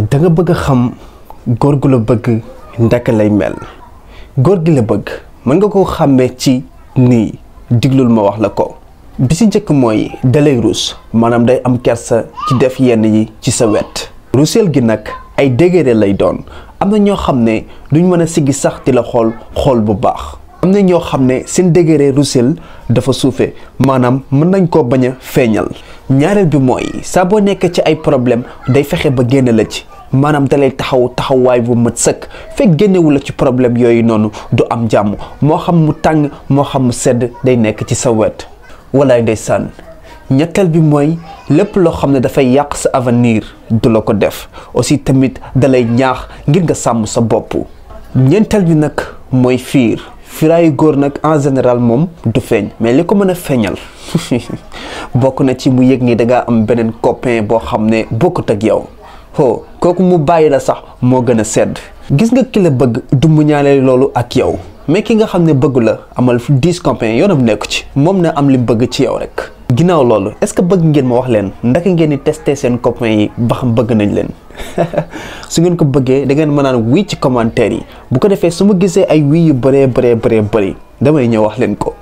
da nga bëgg xam góor gu la bëgg ndaka lay mel góor gi la bëgg mën nga ko xàmmee ci nii diglul ma wax la ko bi ci njëkk mooy dalay ruus maanaam day am kersa ci def yenn yi ci sa wet ruuseel gi nag ay dégéré lay doon am na ñoo xam ne duñ mën a siggi sax di la xool bu baax am na ñoo xam ne seen dégéré ruuseel dafa suufe maanaam mën nañ koo bañ a feeñal ñaareel bi mooy saa boo nekk ci ay problème day fexe ba génn la ci maanaam dalay taxawaay bu mat sëkk fekk génnewu la ci problème yooyu noonu du am jàmm moo xam mu tàng moo xam mu sedd day nekk ci sa wet walaay ndeysaan ñetteel bi mooy lépp loo xam ne dafay yàq sa avenir du la ko def aussi tamit dalay ñaax ngir nga sàmm sa bopp ñeenteel bi nag mooy fiiraayu góor nag en général moom du feeñ mais li ko mën a feeñal bokk na ci mu yëg ni dangaa am beneen copain boo xam ne bokkut ak yow kooku mu bàyyi la sax moo gën a sedd gis nga ki la bëgg du mu ñaale loolu ak yow mais ki nga xam ne bëgg la amal 10 copains yoonam nekku ci moom na am li bëgg ci yow rek ginnaaw loolu est-ce que bëgg ngeen ma wax leen ndaka ngeen di tester seen copains yi ba xam bëgg nañ leen su ngeen ko bëggee da ngeen mën naan wii ci commentaire yi bu ko defee su ma gisee ay wii yu bëree bëri damay ñëw wax leen ko